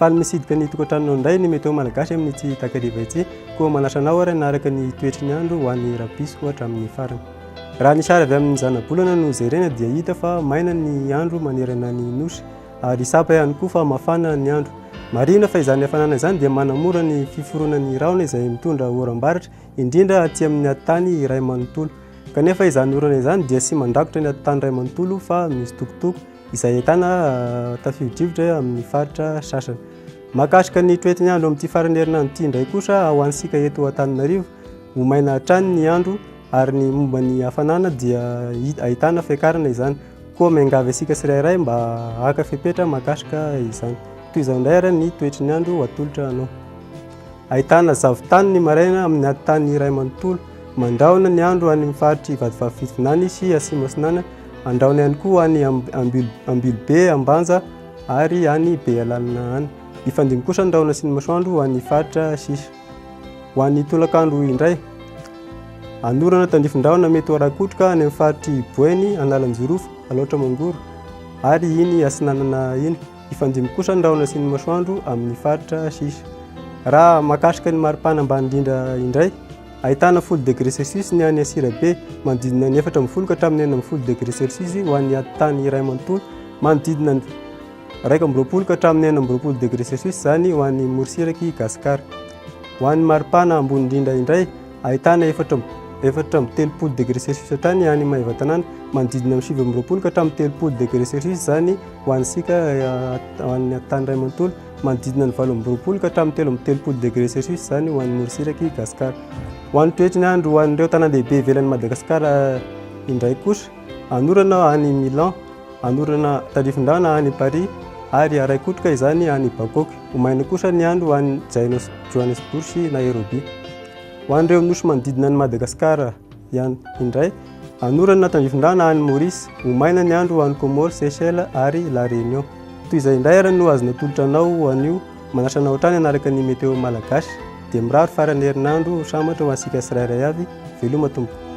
Faly mitsidika ny tokantranonao indray ny Météo Malagasy amin'ity takariva ity, koa manasa anao ary hanaraka ny toetry ny andro ho an'ny rahampitso hatramin'ny farany. Raha ny sary avy amin'ny zanabolana no jerena dia hita fa maina ny andro manerana ny Nosy ary tsapa ihany koa fa mafana ny andro. Marihina fa izany hafanana izany dia manamora ny fiforonan'ny rahona izay mitondra oram-baratra, indrindra aty amin'ny atitany iray manontolo. Kanefa izany orana izany dia tsy mandrakotra ny atitany iray manontolo fa misitokotoko izay ahitana tafio-drivotra amin'ny faritra sasany. Mahakasika ny toetry ny andro amin'ity faran'ny herinandro ity indray kosa ho antsika eto Antananarivo, ho maina hatrany ny andro ary ny momba ny hafanana dia ahitana fiakarana izany. Koa miangavy antsika tsirairay mba haka fepetra mahakasika izany. Toy izao indray ary ny toetry ny andro atolotra anao. Ahitana zavon-tany ny maraina amin'ny atitany iray manontolo. Mandrahona ny andro any amin'ny faritr'i Vatovavy Fitovinany sy Atsimo Atsinanana. Andrahona ihany koa any Ambilobe, Ambanja ary any Bealanana any. Hifandimby kosa ny rahona sy ny masoandro ho an'ny faritra sisa. Ho an'ny tolakandro indray, anorana tandrifin-drahona mety ho ara-kotroka any amin'ny faritr'i Boeny, Analanjirofo, Alaotra Mangoro ary iny Atsinanana iny. Hifandimby kosa ny rahona sy ny masoandro amin'ny faritra sisa. Raha mahakasika ny maripana ambany indrindra indray, ahitana folo degré celsius ny any Antsirabe, manodidina ny 14 ka hatramin'ny 16 degré celsius ho an'ny atitany iray manontolo, manodidina ny 21 ka hatramin'ny 26 degré celsius izany ho an'ny morontsirak'i Gasikara. Ho an'ny maripana ambony indrindra indray, ahitana 34 degré celsius hatrany any Maevatanàna, manodidina amin'ny 29 ka hatramin'ny 30 degré celsius izany ho antsika ho an'ny tany iray manontolo, manodidina ny 28 ka hatramin'ny 33 degré celsius izany ho an'ny morontsirak'i Gasikara. Ho an'ny toetry ny andro ho an'ireo tanàn-dehibe ivelan'i Madagasikara indray kosa, anorana any Milan, anorana tandrifin-drano any Paris ary araikotroka izany any Bangkok. Ho maina kosa ny andro any Johannesburg sy Nairobi. Ho an'ireo nosy manodidina an'i Madagasikara ihany indray, anorana tandrifin-drano any Maurice, ho maina ny andro any Comores, Seychelles ary La Réunion. Toy izay indray ary no azo natolotra anao anio. Manasa anao hatrany hanaraka ny Météo Malagasy. Dia mirary faran'ny herinandro sambatra ho antsika tsirairay avy. Veloma tompoko.